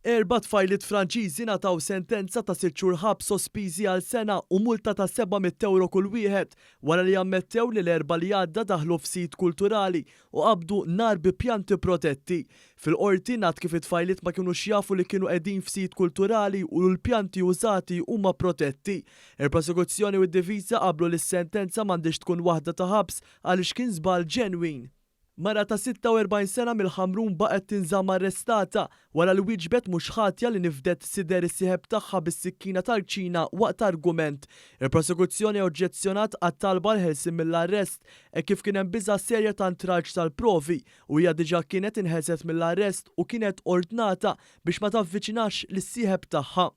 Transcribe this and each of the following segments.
Erba' tfajliet Franċiżi ngħataw sentenza ta' sitt xhur ħabs sospiżi għal sena u multa ta' 700 ewro kull wieħed wara li ammettew li l-Erbgħa li għadda daħlu f'sit kulturali u qabdu nar bi pjanti protetti. Fil-Qorti ngħad kif it-tfajliet ma kinux jafu li kienu qegħdin f'sit kulturali u l-pjanti użati huma protetti. Il-Prosekuzzjoni u d-Difiża qablu li s-sentenza m'għandhiex tkun waħda ta' ħabs għaliex kien żball ġenwin. Mara ta' 46 sena mill-Ħamrun baqgħet tinżamm arrestata wara li wieġbet mhux ħatja li nifdet sider is-sieħeb tagħha bis-sikkina tal-kċina waqt argument. Il-Prosekuzzjoni oġġezzjonat għat-talba għall-ħelsien mill-arrest hekk kif kien hemm biża' serja ta' ntralċ tal-provi u hija diġà kienet inħelset mill-arrest u kienet ordnata biex ma tavviċinax lis-sieħeb tagħha.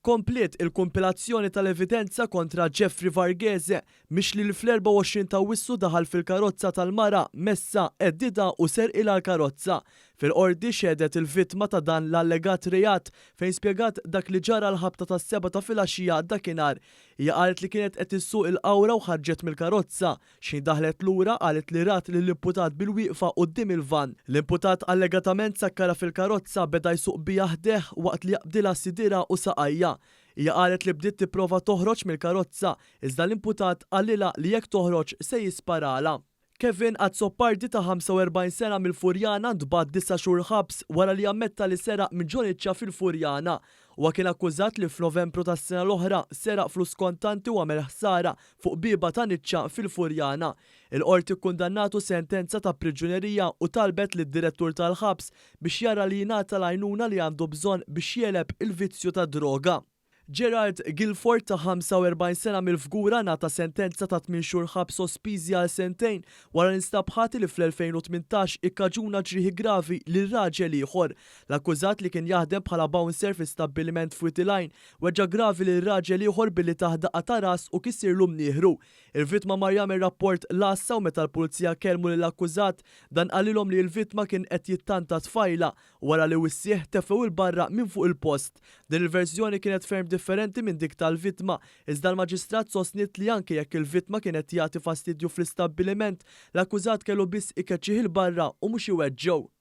Kompliet il-kumpilazzjoni tal-evidenza kontra Jeffrey Varghese, mixli li fl-24 t'Awwissu daħal fil-karozza tal-mara, messha, għeddidha u serqilha l-karozza. Fil-Qorti xehdet il-vittma ta' dan l-allegat reat fejn spjegat dak li ġara għall-ħabta tas-sebgħa ta' filgħaxija dakinhar. Hija qalet li kienet qed issuq il-Qawra u ħarġet mill-karozza. X'ħin daħlet lura qalet li rat lill-imputat bilwieqfa quddiem il-vann. L-imputat allegatament sakkarha fil-karozza beda jsuq biha ħdejh waqt li jaqbdilha sidirha u saqajha. Hija qalet li bdiet tipprova toħroġ mill-karozza iżda l-imputat qalilha li jekk toħroġ se jisparalha. Kevin Azzopardi ta' 45 sena mill-Furjana ntbagħat disa' xhur ħabs wara li ammetta li seraq minn ġo niċċa fil-Furjana. Huwa kien akkużat li f'Novembru tas-sena l-oħra seraq flus kontanti u għamel ħsara fuq bieba ta' niċċa fil-Furjana. Il-Qorti kkundannatu sentenza ta' priġunerija u talbet lid-Direttur tal-ħabs biex jara li jingħata l-għajnuna li għandu bżonn biex jegħleb il-vizzju tad-droga. Gerard Guilford ta' 45 sena mill-Fgura ngħata sentenza ta' tmien xhur ħabs sospiżi għal sentejn wara li nstab ħati li fl-2018 ikkaġuna ġrieħi gravi lil raġel ieħor. L-akkużat li kien jaħdem bħala bouncer fi stabbiliment f'Wied il-Għajn Weġġa' gravi lil raġel ieħor billi tah daqqa ta' ras u kissirlu mnieħru. Il-vittma mar jagħmel rapport l-għassa u meta l-Pulizija kellmu lill-akkużat, dan qalilhom li l-vittma kien qed jittanta tfajla u wara li wissieh tefgħu 'l barra minn fuq il-post. Din il-verżjoni kienet ferm differenti minn dik tal-vittma, iżda l-Maġistrat sostniet li anke jekk il-vittma kien qed jagħti fastidju fl-istabbiliment, l-akkużat kellu biss ikeċċih 'il barra u mhux iweġġgħu.